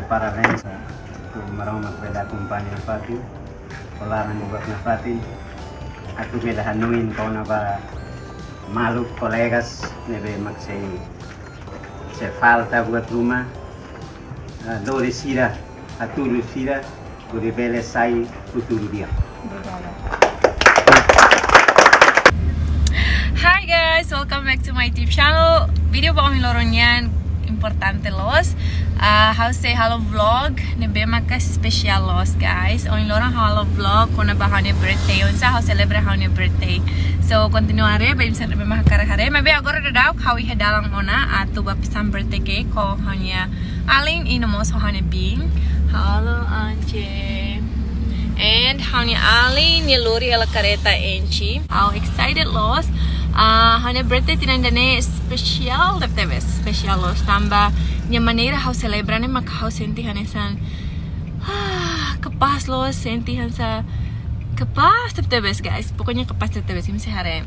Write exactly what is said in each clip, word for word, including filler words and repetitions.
Parabéns, atu Maromak bele akompaña nafatin, ho laran buat nafatin. Atu bele hanoin kona-ba maluk kolegas ne'ebé mak sei, sei falta buat ruma. Ah, lori sira, hatudu sira, hodi bele sai futuru di'ak. Obrigada. Hi guys, welcome back to my YouTube channel. Vídeo ba ohin loron nian importante loos. Ah, ha'u sei halo vlog ne'ebé maka espesiál loos, guys. Ohin loron ha'u halo vlog kona-ba ha'u-nia birthday. Oinsá ha'u selebra ha'u-nia birthday. So, kontinua haree, ba imi sira ne'ebé mak hakarak haree. Maibé agora daudaun ha'u iha dalan ona atu ba pesan birthday cake ho ha'u-nia alin, i no mós ho ha'u-nia biin. Halo, Ance. And ha'u-nia alin, nia lori hela kareta enchi. Ha'u excited loos. Ah, ha'u-nia birthday tinan ida-ne'e espesiál tebetebes, espesiál loos. Tanba nia maneira ha'u selebra ne'e mak ha'u sente hanesan, ah, kapás loos, sente hanesan kapás tebetebes, guys. Pokoknya kapás tebetebes, imi sei haree.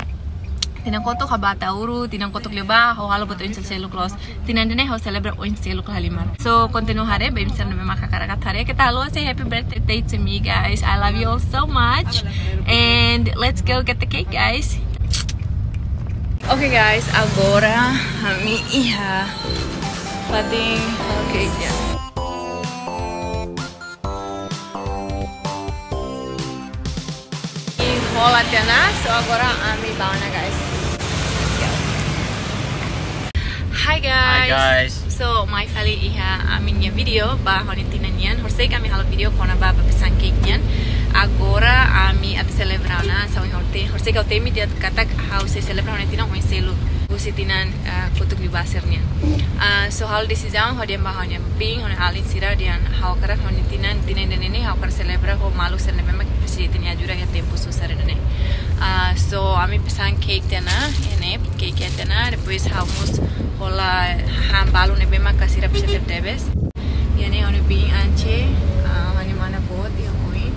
Tinan kotuk ha'u ba Ataúro, tinan kotuk liubá ha'u halo buat oin seluk-seluk loos. Tinan ida-ne'e ha'u selebra oin seluk halimar. So, kontinua haree, ba imi sira ne'ebé mak hakarak atu haree. Keta haluha say happy birthday to me, guys. I love you all so much. And let's go get the cake, guys. Oke, guys, agora ami iha fatin, oke, ya. I hola tiha ona, so agora ami ba ona, guys. Let's go. Hi, guys. Hi, guys. So, mai fali iha ami-nia vídeo ba ha'u-nia tinan nian. Horisehik ami halo vídeo kona-ba pesan cake nian. Agora ami atu selebra ona, so ha'u te-, horisehik ha'u temi tiha katak ha'u sei selebra ha'u-nia tinan oin seluk. Husi tinan, ah, kotuk liubá sira-nian. Ah, so ha'u halo desizaun hodi ema ba ha'u-nia biin, ha'u-nia alin sira dehan ha'u hakarak ha'u-nia tinan, tinan ida-ne'e ha'u hakarak selebra ho maluk sira ne'ebé mak presiza ita-nia ajuda iha tempu susar ida-ne'e. Ah, so ami pesan cake tiha ona, ne'e, cake tiha ona, depois ha'u mós hola hahán balu ne'ebé mak sira presiza tebetebes. Iha ne'e ha'u-nia biin Ance, ah, ha'u-nia mana boot iha oin.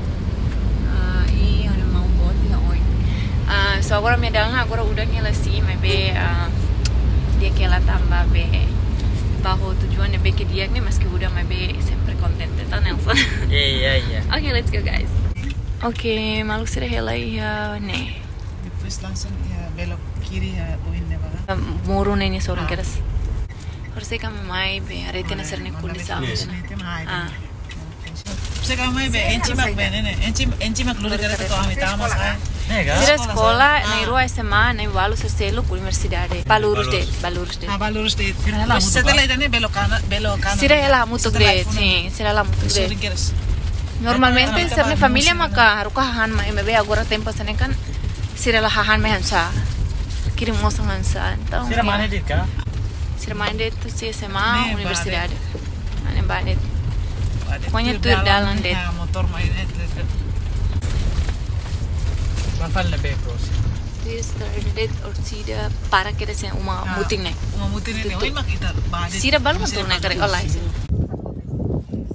Ah, i ha'u-nia maun boot iha oin. Ah, so agora ami iha dalan, agora udan hela sin, maibé, ah, di'ak hela tanba be ba ho tujuan ne'ebé ke di'ak ne'e, maski udan maibé sempre kontente, to, Nelson? Iya, iya. Oke, let's go, guys. Oke, maluk sira hela iha ne'e. Depois langsung iha belok kiri iha oin ne'ebá. Em, muru ne'e nia sorin kedas. Horisehik ami mai be haree tiha ona sira-nia kondisaun tiha ona. Ah. Horisehik ami mai be, enchi mak be, ne'e, ne'e. Enchi, enchi mak lori kareta to'o ami tama sai. Sira eskola, na'in-rua S M A, na'in-ualu sira seluk universidade. Ba lurus de'it, ba lurus de'it. Ah, ba lurus de'it. Sira hela hamutuk. Setelah ida-ne'e belok kanan, belok kanan. Sira hela hamutuk de'it, sin, sira hela hamutuk de'it. Normalmente sira-nia família maka haruka hahán mai, maibé agora tempu hanesan ne'e kan sira la hahán mai hanesan. Kirim osan hanesan. Entaun, sira mane de'it ka? Sira mane de'it husi S M A, ne'e universidade. Ne'e ba de'it. Pokoknya tuir dalan de'it. Motór mai ne'e. Ba fali ne'ebé, bro? Tuir dalan de'it, orsida para kedas iha uma mutin ne'e. Uma mutin ne'e, oin mak ita ba de'it. Sira balu mak tuur ne'e karik, olai.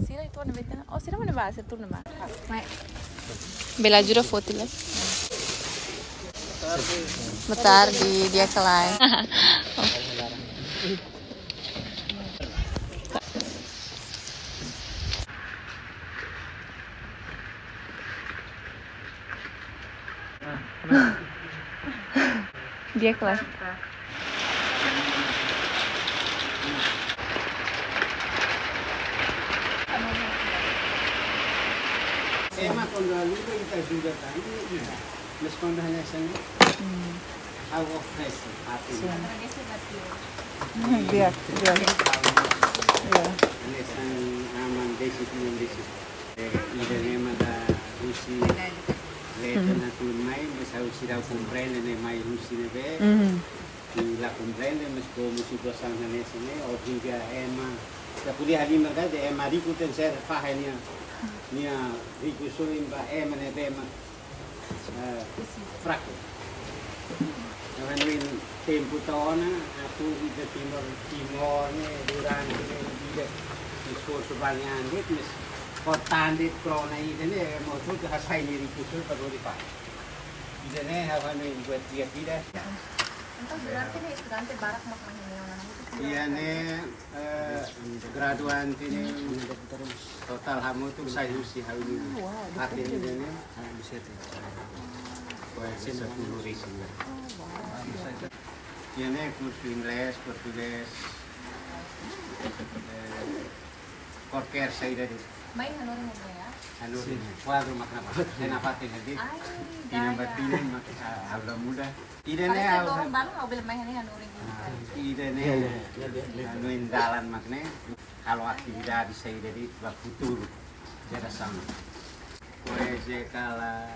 Sira itu ne'ebé tiha ona. Oh, sira mane ba, sira tuur ne'ebá. Bele ajuda foti lai. Boa tarde, di'ak ka lae? Di'ak ka lae? Ema kuandu ajuda, ita ajuda tan, ita. Mas kuandu hanesan ne'e, hmm, ha'u oferese, atu. Sin. Hmm, di'ak, di'ak. Ha'u mós. Ya. Hanesan aman besik, aman besik. Eh, ida-ne'e mak da husi Leten, mhm, atu mai, mas ha'u seidauk komprende ne'e mai husi ne'ebé. Mhm. I la komprende, mas komu situasaun hanesan ne'e, obriga ema, la ko'alia halimar ka, ema riku tenke ser fahe nia, nia rikusoin ba ema ne'ebé mak, eh, fraku. Entaun, tempu to'o ona, atu ita Timor, Timor ne'e, durante ne'e, ida esforsu banian de'it, mas ho tan de'it, korona ida-ne'e, ema hotu-hotu hasai nia rikusoin para lori fahe. Ida-ne'e, ha'u hanoin buat di'ak ida. Entaun, durante ne'e estudante barak mak mai iha ne'e ona, Iha ne'e, eh, graduante ne'e totál hamutuk sai husi ha'u-nia fatin ida-ne'e. Kuaze sepuluh ribu. Iha ne'e kursu inglés, portugés, eh, kualkér saida de'it. Mai hanorin ne'e ya? Hanorin ne'e. Kuadru mak ne'ebá. Ne'e nafatin hodi. Ai, tinan ba tinan mak, ah, aula muda. Ida-ne'e ha'u, loron balu ha'u bele mai hanorin. Ah, ida-ne'e. Hanoin dalan mak ne'e. Halo atividade saida de'it ba futuru jerasaun. Kuaze kala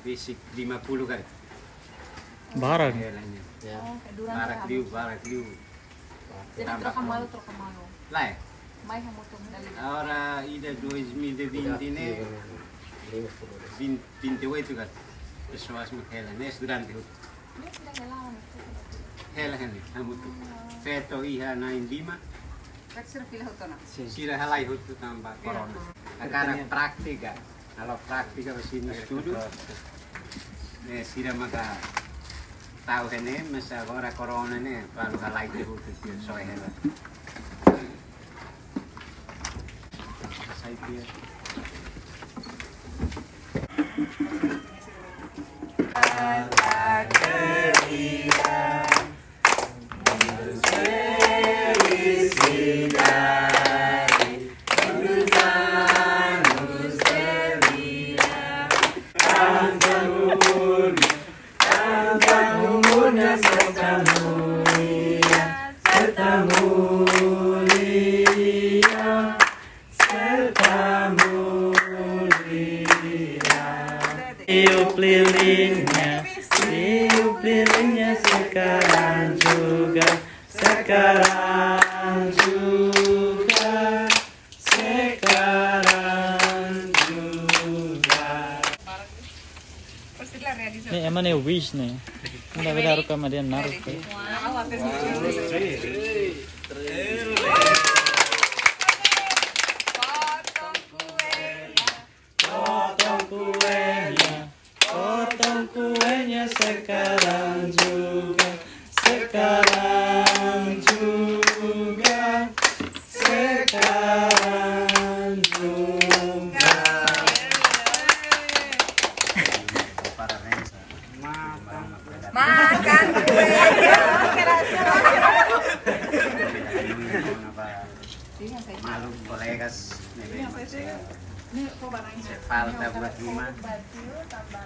besik lima puluh kali. Barak. Hela ne'e. Ya. Oh, durante. Barak liu, barak liu. Jadi troka malu, troka malu. Lae. Mai hamutuk dali. Agora ida dois mil e vinte ne'e, vinte, vinte e oito kali. Pesoas mak hela ne'e, estudante hotu. Hela ne'e, hamutuk. Feto iha na'in lima. Feto sira fila hotu ona. Sira halai hotu tanba korona. Agora prátika. Halo prátika ba sira-nia estudu. Ne'e sira maka tau iha ne'e, mas agora korona ne'e, balu halai tiha hotu tiha soe hela. Sai tiha. Siu bli linha, siu bli linha sekarang juga, sekarang juga, sekarang juga. Ne'e ema nia wish ne'e. Ne'e beda ruka ma dia naru. Potong kuenya, potong kuenya sekarang juga, sekarang juga, sekarang juga. Makan kue. Malu, kolegas, ne'ebé se falta buat ruma.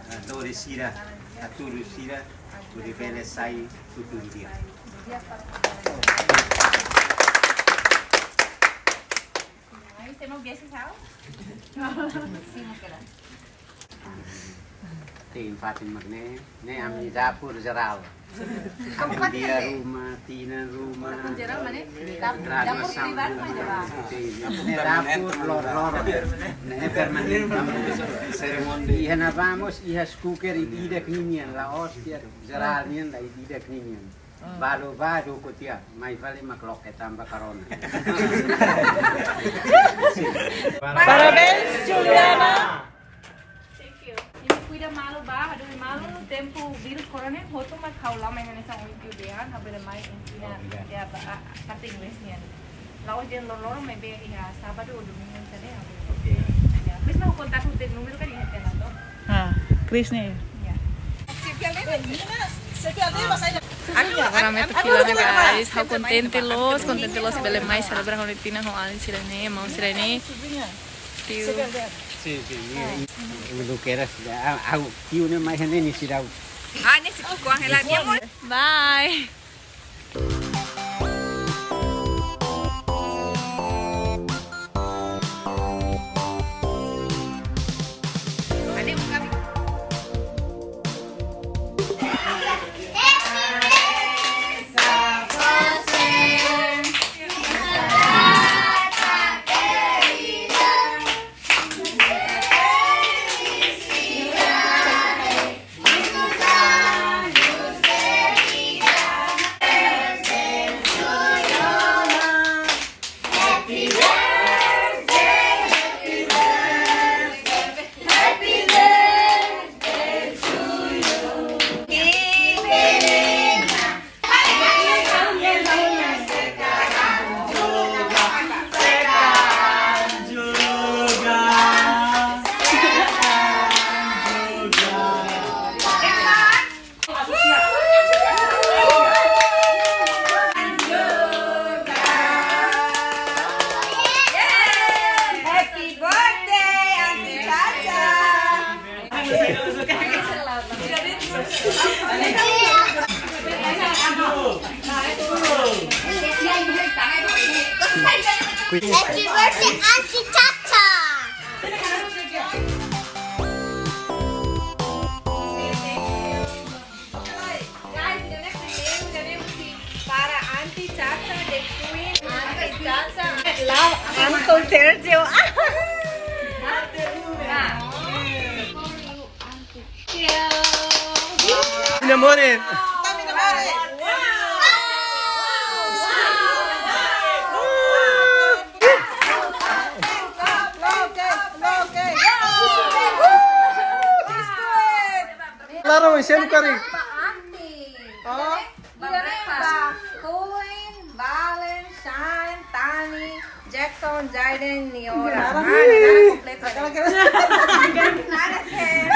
Hatudu sira, hatudu sira, hodi bele sai tutu dia. Ai, tema biasa sao? Sim, kira. Tein fatin mak ne'e, ne'e ami dapur jerál. Ami-nia ruma, tinan ruma. Dapur jerál mana? Dapur, dapur privadu mana, Pak? Tein. Ne'e dapur lor-loron. Ne'e permanente. Iha ne'ebá mós, iha skuker ida-idak ninian, la'ós tiha jerál nian, la ida-idak ninian. Balu ba dukur tiha, mai fali mak loke tanba korona. Parabéns, Juliana. Thank you. Imi kuida malu ba, hadomi malu, tempu vírus korona hotu mak ha'u la'o mai hanesan ohin tiha dehan, ha'u bele mai ensina, ya, ba, a, parte inglés nian. La'ós dehan loroloron, maibé iha sábadu ou domingu saida. Oke. Ya, depois ha'u kontaktu, iha númeru kan iha tela, to? Ah, Chris ne'e. Ya. Agora ami atu fila ona, guys. Ha'u kontente loos, kontente loos bele mai selebra ha'u-nia tinan ho alin sira-ne'e, maun sira-ne'e. Tiu. Sim, sim. Uluk kedas, ah, au, tiu ne'e mai hanesan ne'e seidauk. Ah, ne'e si kuku angela dia mo. Bye. Happy birthday, Auntie Chacha! Guys, the next game, the next is para Auntie Chacha, the queen. Auntie Chacha. Love Uncle Sergio. Minha amore. Claro, me siento cari. Queen, Valen, Shine, Tani, Jackson, Jaden, Niora. Ah, nada completo. Nada que